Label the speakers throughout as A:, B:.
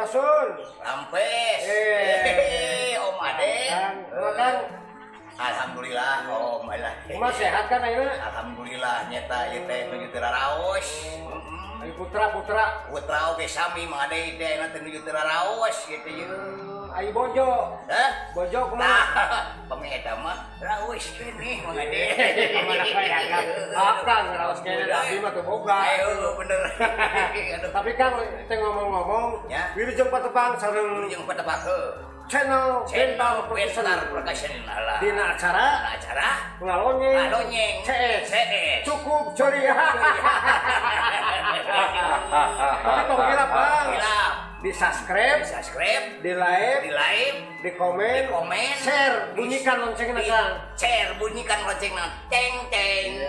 A: Sampurasun.
B: Rampes. Om Ade.
A: Kang.
B: Alhamdulillah, Om.
A: Kumaha sehat kan ayeuna?
B: Alhamdulillah nyeta ieu teh nuju teu raraos.
A: Ayo putra.
B: Putra oge sami Mang Ade teh ayeuna teh nuju teu raraos kitu yeuh.
A: Ayo bojo.
B: Hah?
A: Bojo kumaha?
B: Pangeta mah raos keneh Mang Ade.
A: Akang raos keneh abdi mah teu boga.
B: Ayo bener.
A: Tapi Kang teh ngomong-ngomong, wilujeng patepang sareng
B: wilujeng patepang heuh.
A: Channel Bentar
B: Production
A: dina acara ngalonyeng CS cukup ceria. Tapi tong hilap Bang, di subscribe, di like, di komen, share, bunyikan loncengna Kang,
B: share bunyikan loncengna, teng teng,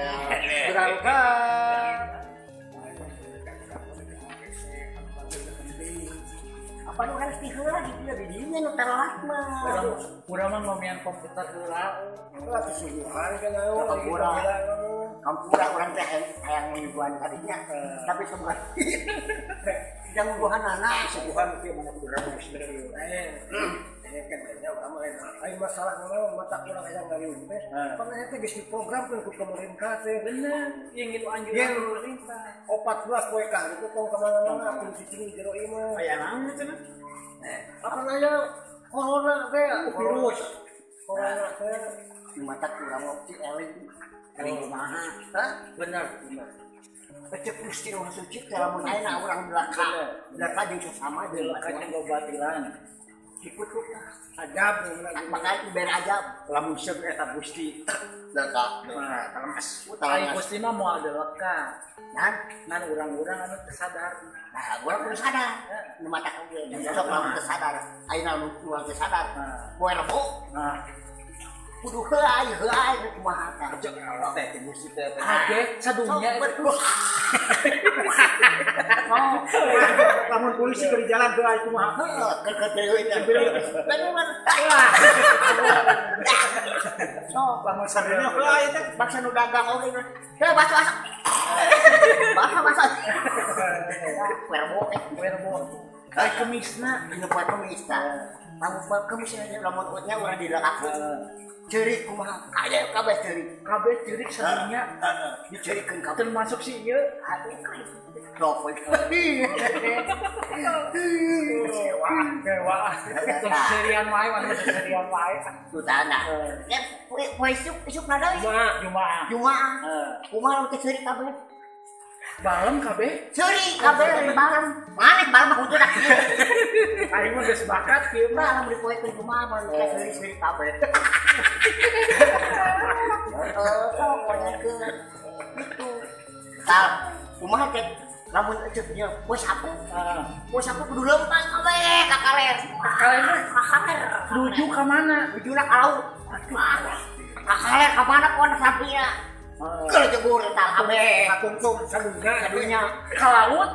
A: berangkat.
C: Apa nu harus diheula gitu ya di dinya nu telat mah.
D: Urang mah ngomian komputer heula.
A: Ulah kesuguhan kan ayo.
C: Kampura urang teh hayang nyuguhan tadinya. Tapi sebuah jang nyuguhan anak
A: suguhan kieu mana urang geus bener. Kan nya urang mah ai masalah mah mata urang hayang ngariung teh. Pan aya teh geus diprogramkeun ku pemerintah teh.
D: Bener, yang gitu anjuran pemerintah.
A: 14 poe kah itu tong ka mana-mana kudu cicing di jero imah.
D: Aya naon cenah?
A: Apa nanya corona teh virus. Corona teh
C: di mata urang opti eling. Eling kumaha? Hah?
D: Bener.
C: Cek Gusti urang suci teh lamun ayeuna urang belaka. Belaka jeung sesama jeung
D: belaka jeung gobatilan.
C: Dikutuk
A: ajab
C: maka iber ajab
D: lamun seug eta Gusti
C: leka
D: nah talemas
C: ai
D: Gusti mah moal leka
C: ngan
D: ngan urang-urang anu teu sadar.
C: Nah urang kudu sadar nu mata oge sok lamun teu sadar ayeuna nu urang teu sadar poe Rebo
D: nah
C: kudu heuay heuay kumaha tah
D: cek teh Gusti teh kaget sadunya
C: oh
D: lamun polisi keur jalan heuay kumaha
C: heuh keur teu teh bener
D: sok lamun sadeunya heuay teh
C: bangsa nu dagang oge heuh baso baso baso poe Rebo
D: poe Kemisna
C: dina poe Kemis tah lamun poe Kemis lamun nya urang di lakaku ceurik kumaha aya kabeh
D: ceurik sadunya
C: diceurikeun kabeh
D: termasuk si ieu
C: rokok
D: kecewa serian wae anu serian wae
C: tutana ya poe isuk na deui
D: Jumaah
C: Jumaah kumaha teh ceurik kabeh
D: balem kabeh
C: ceurik kabeh balem maneh balem mah kudu
D: aing mah geus bakat kieu
C: mah lamun dipoekeun kumaha mun teh ceurik kabeh pokoknya ke itu tah kumaha teh lamun cek nya poe sapu kudu lempang kabeh ka kaler ka kaler
D: nuju ka mana
C: nujuna ka laut ka kaler ka mana pon sapina kalau jebur tah kabeh
A: katungtung sadunya
D: ka laut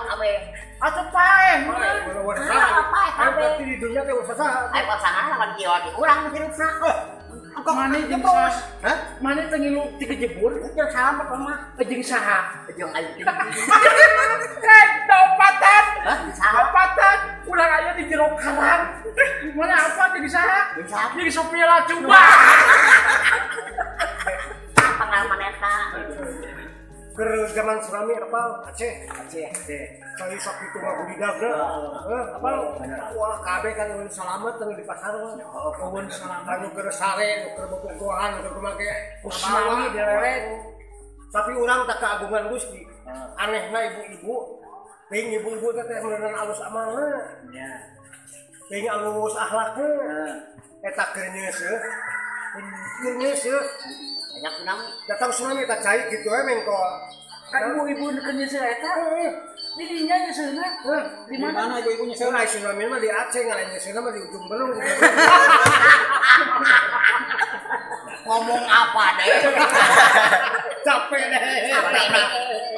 C: kabeh
D: atuh paeh
C: paeh kabeh
A: berarti di dunya teh usaha
C: aya pasangan lawan kieu urang hirupna
D: Mana jeung saha? Hah? Mana teh ngilu ti kejebur?
C: Jeung saha mah?
D: Jeung saha?
C: Jeung aing.
D: Taupatan.
C: Hah? Saha?
D: Taupatan. Urang aya di jero karang. Mana apa jeung saha?
C: Jeung saha?
D: Jeung Sophia Lacuba.
C: Pengalaman eta.
A: Keur zaman tsunami apal Aceh. Kali sok itu mah gulidag heuh apal wah kabeh kan eueun salamet teu di pasar mah
D: eueun salamet
A: anu keur sare nu keur bobogohan keur kumaha ge
D: tsunami dileret
A: tapi urang tak keagungan Gusti anehna ibu-ibu teuing ibu-ibu teh teh meureunan alus amalna
D: nya
A: teuing alus akhlakna eta keur nyeuseuh
C: banyak tsunami
A: datang tsunami tak cai gitu we mengko
D: ka ibu-ibu nu keur nyeuseuh eta di dinya nyeuseuhna di mana
A: ibu-ibu nyeuseuh ai tsunami mah di Aceh ngalain nyeuseuhna mah di ujung Belung
C: ngomong apa deh
A: capek deh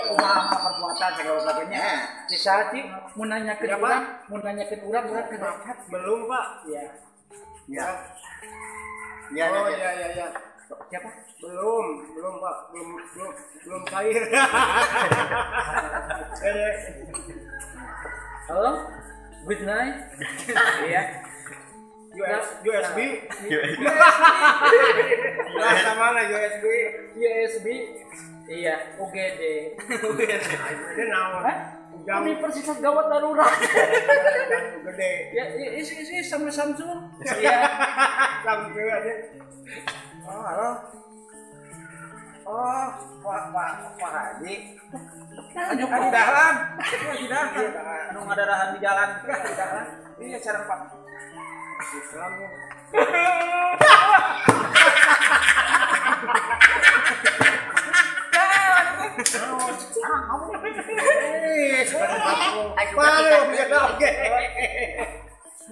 D: kumaha perbuatan segala sebagainya di saat mau nanyakeun urang urang kenapa
A: belum Pak
D: ya
C: ya ya
A: oh ya ya ya
D: siapa
A: belum Pak belum cair
D: Halo? Good night. Iya.
A: USB. Bahasa mana USB?
D: USB. Iya, UGD.
A: UGD naon?
D: Universitas Gawat Darurat.
A: UGD.
D: Ya, isi sama Samsung. Iya.
A: Samsung aja. Oh, halo. Oh, Pak Haji.
D: Anu
E: dahan. Iya, tidak. Anu ngadarahan di jalan. Dahan. Iya, cara Pak.
A: Islam ya.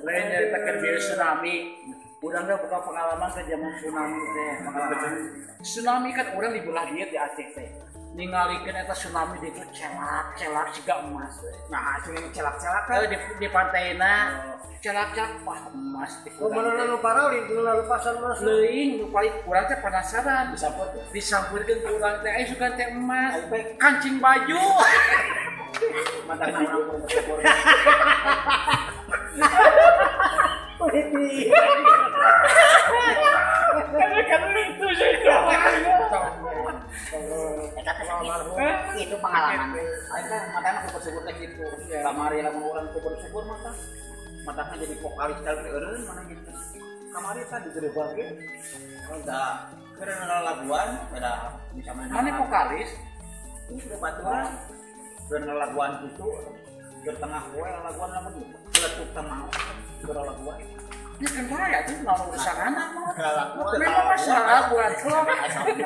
D: Lain nyaritakeun bieu tsunami. Urang ge buka pengalaman ke zaman tsunami teh. Tsunami kan urang di belah dieu di Aceh teh. Ningalikeun eta tsunami di ditu celak-celak siga emas.
E: Nah, tsunami celak-celak kan
D: di pantaina celak-celak wah emas di
A: urang. Kumaha nu parali nu lepasan emas.
D: Leuing nu paling urang teh penasaran. Disampeurkeun ku urang teh aya sugan teh emas, kancing baju.
E: Mata urang bersyukur.
D: Kan itu sih itu.
C: Itu pengalaman.
E: Aing matana ku bersyukur teh kitu. Kamari lamun urang teu bersyukur mah tah. Matana jadi vokalis teh eureun mana gitu. Kamari tah di gerebang ge. Da keur ngalaguan beda bisa main.
D: Mana vokalis?
E: Itu sudah baturan. Keur ngalaguan kitu. Keur tengah poe ngalaguan lamun letuk teh mau. Keur ngalaguan.
D: Ini kan bahaya tuh mau urusan anak mah. Memang masalah buat lo.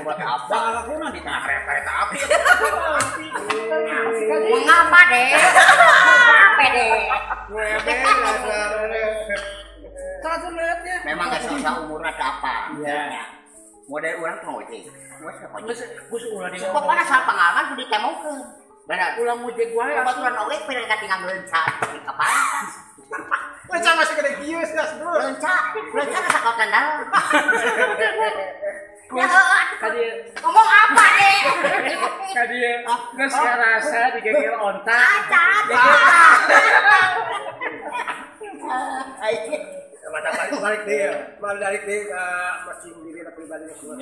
E: Buat apa? Ngalaguan di tengah kereta api.
C: Mengapa deh? Apa deh?
D: Satu lihatnya.
C: Memang gak susah umur ada apa.
D: Iya.
C: Model orang tuh ngojek. Pokoknya soal pengalaman kudu ditemukeun. Benar.
D: Ulang ngojek wae.
C: Baturan oge pernah katingang leunca di kapal.
E: Leunca masih gede kieu sia bro.
C: Leunca sakotan dalam. Ya ngomong apa deh?
D: Kadi geus ngarasa digegel onta.
A: Balik deh, balik deh masih diri pribadi semua.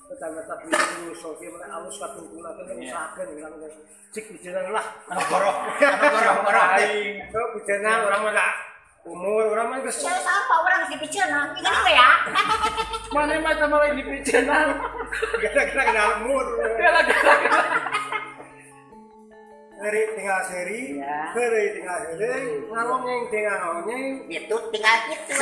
A: Tetap dulu sofi mana alus katungkuna teh usahakeun urang teh cik piceunang lah.
B: Anu goroh, anu goroh goroh
A: aing. Piceunang urang mah da umur urang mah geus.
C: Saya apa urang geus dipiceunang? Ini we ya.
D: Mana mah teh malah dipiceunang.
A: Gara-gara kena umur.
D: Gara-gara.
A: Ngeri tinggal seri, heureuy tinggal heureuy, ngalongeng tinggal ngalongeng,
C: itu tinggal itu.